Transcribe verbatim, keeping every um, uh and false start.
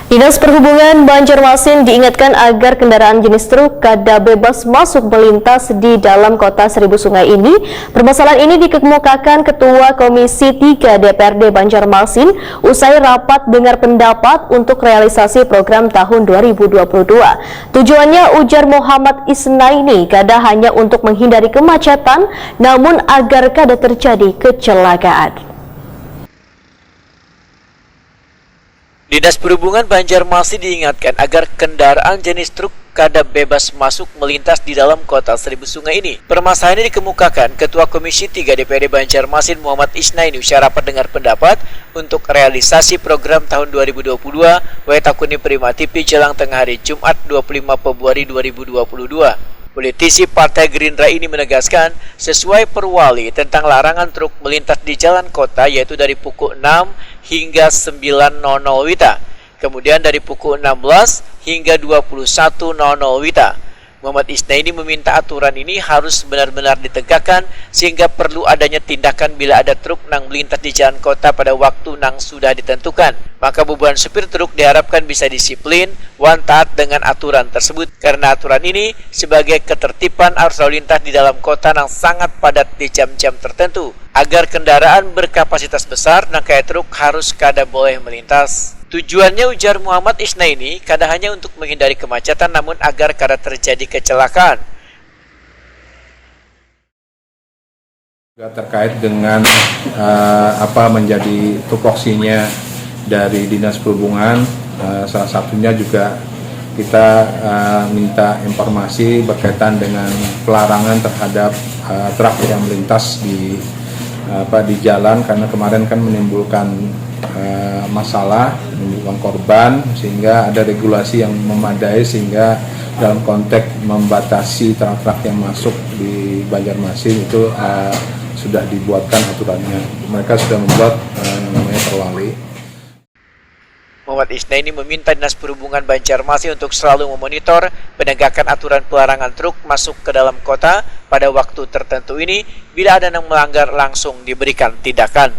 Dinas Perhubungan Banjarmasin diingatkan agar kendaraan jenis truk kada bebas masuk melintas di dalam kota Seribu Sungai ini. Permasalahan ini dikemukakan Ketua Komisi tiga D P R D Banjarmasin usai rapat dengar pendapat untuk realisasi program tahun dua ribu dua puluh dua. Tujuannya, ujar Muhammad Isnaini, kada hanya untuk menghindari kemacetan, namun agar kada terjadi kecelakaan. Dinas Perhubungan Banjarmasin diingatkan agar kendaraan jenis truk kada bebas masuk melintas di dalam kota Seribu Sungai ini. Permasalahan ini dikemukakan Ketua Komisi tiga D P R D Banjarmasin Muhammad Isnaini usai rapat dengar pendapat untuk realisasi program tahun dua ribu dua puluh dua Waitakuni Prima T V jelang tengah hari Jumat dua puluh lima Februari dua ribu dua puluh dua. Politisi Partai Gerindra ini menegaskan, sesuai perwali tentang larangan truk melintas di jalan kota, yaitu dari pukul enam hingga sembilan nol nol wita, kemudian dari pukul enam belas hingga dua puluh satu nol nol wita. Muhammad Isnaini meminta aturan ini harus benar-benar ditegakkan sehingga perlu adanya tindakan bila ada truk nang melintas di jalan kota pada waktu nang sudah ditentukan. Maka bubuhan supir truk diharapkan bisa disiplin wan taat dengan aturan tersebut, karena aturan ini sebagai ketertiban arus lalu lintas di dalam kota nang sangat padat di jam-jam tertentu. Agar kendaraan berkapasitas besar nang kaya truk harus kada boleh melintas. Tujuannya, ujar Muhammad Isnaini, kada hanya untuk menghindari kemacetan namun agar kada terjadi kecelakaan. Juga terkait dengan uh, apa menjadi tupoksinya dari Dinas Perhubungan, uh, salah satunya juga kita uh, minta informasi berkaitan dengan pelarangan terhadap uh, truk yang melintas di apa di jalan, karena kemarin kan menimbulkan uh, masalah, menimbulkan korban, sehingga ada regulasi yang memadai sehingga dalam konteks membatasi truk-truk yang masuk di Banjarmasin itu uh, sudah dibuatkan aturannya. Mereka sudah membuat uh, namanya perwali. Muhammad Isnaini meminta Dinas Perhubungan Banjarmasin untuk selalu memonitor penegakan aturan pelarangan truk masuk ke dalam kota pada waktu tertentu ini, bila ada yang melanggar langsung diberikan tindakan.